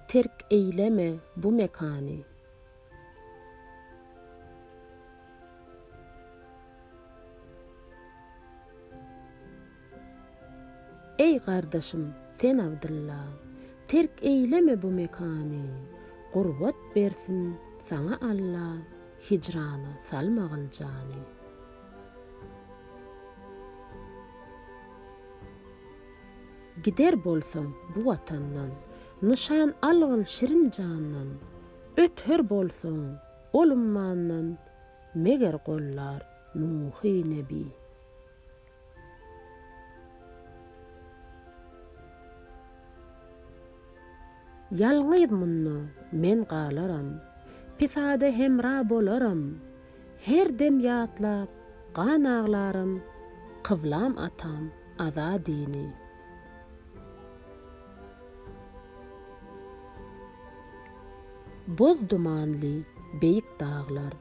Terk eýleme bu mekany. Eý gardaşym, sen Abdylla, Terk eýleme bu mekany, Gurbat bersin saňa Alla, Hijrana salmagyl jany. Gider bolsaň bu watandan, Nyşan algyl şirin jandan, Öther bolsaň ol ummandan, Meger gollar Nuhy nebi. Ýalňyz munda men galaram, Pisada hemra bolaram, Her dem ýatlap, gan aglaram, Kyblam atam Azadyny. Boz dumanly beýik daglar,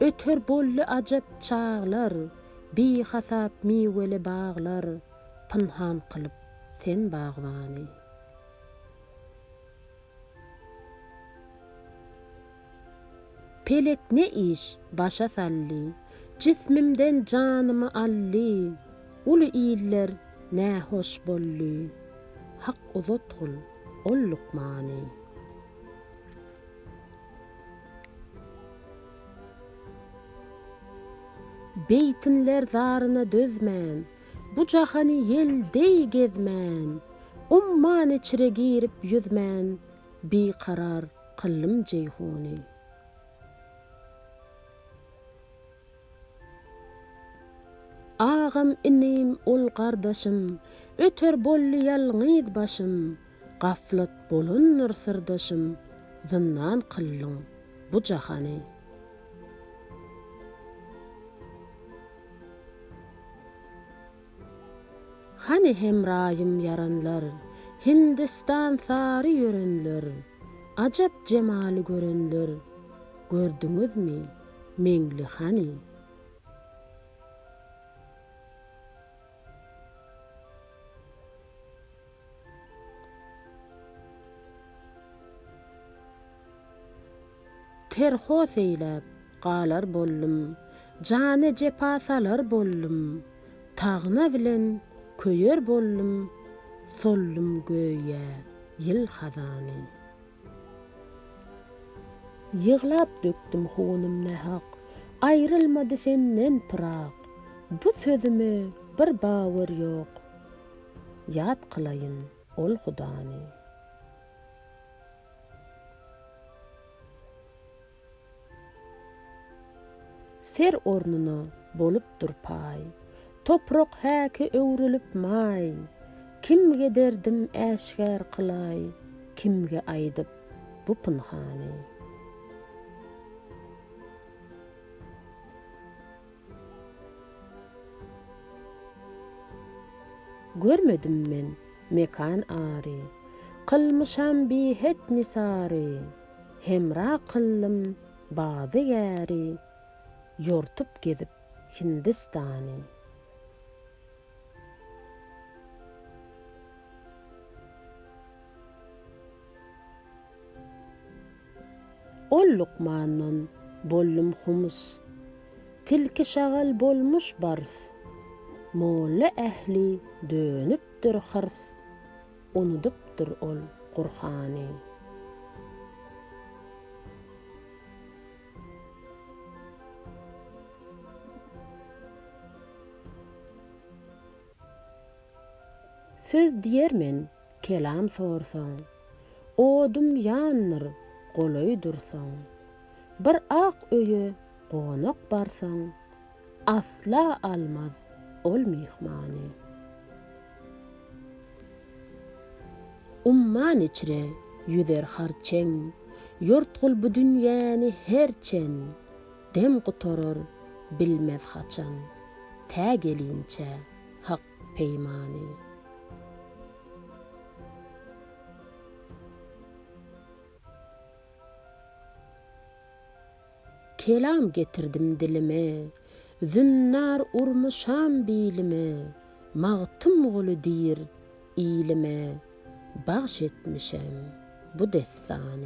Öter boldy ajap çaglar, Bihasap miweli baglar, Pynhan kylyp sen bagbany. Pelek ne iş başa saldy, Jismimden janymy aldy, Uly iller nähoş boldy, Hak uzatgyl ol lukmany. Beýtinler zaryna dözmän, Bu jahany ýel deý gezmän, Umman içre girip ýüzmän, Bikarar kyldym Jeýhuny. Agam, inim, ol gardaşym, Öter boldy ýalňyz başym, Gaflat bolandyr syrdaşym, Zyndan kyldyň bu jahany. Hany hemraýym ýaranlar, Hindistan sary ýörenler, Ajap jemaly görenler, Gördüňizmi Meňli hany? Terhos eýläp, galar boldum, Jana jepa salar boldum, Tagna bilen köýer boldum, Soldum göýä ýyl hazany. Ýyglap dökdüm hunym nähak, Aýrylmady senden pyrak, Bu sözüme bir bawer ýok, Ýat kylaýyn ol Hudany. Ser ornuna bolupdyr paý. Toprak häki öwrülip maý. Kimge derdim äşgär kylaý, Kimge aýdyp bu pynhany. Görmedim men mekan ary, Kylmyşam bihet nisary, Hemra kyldym bazygäri, Ýortup gezip Hindistany. Ol lukmandan boldum humus. Tilki şagal bolmuş bars. Molla ähli dönüpdir hyrs. Unudypdyr ol Gurhany. Söz diýer men, kelam sorsaň, Odum ýandyr, golaý dursaň. Bir ak öýe gonak barsaň, Asla almaz ol myhmany. Umman içre ýüzer harçeň, Ýortgul bu dünýäni her çen. Dem gutarar bilmez haçan, Tä gelinçä Hak peýmany. Kelam getirdim dilime, Zünnar urmuşam bilime, Magtymguly diýr ilime, Bagş etmişem. bu dessany.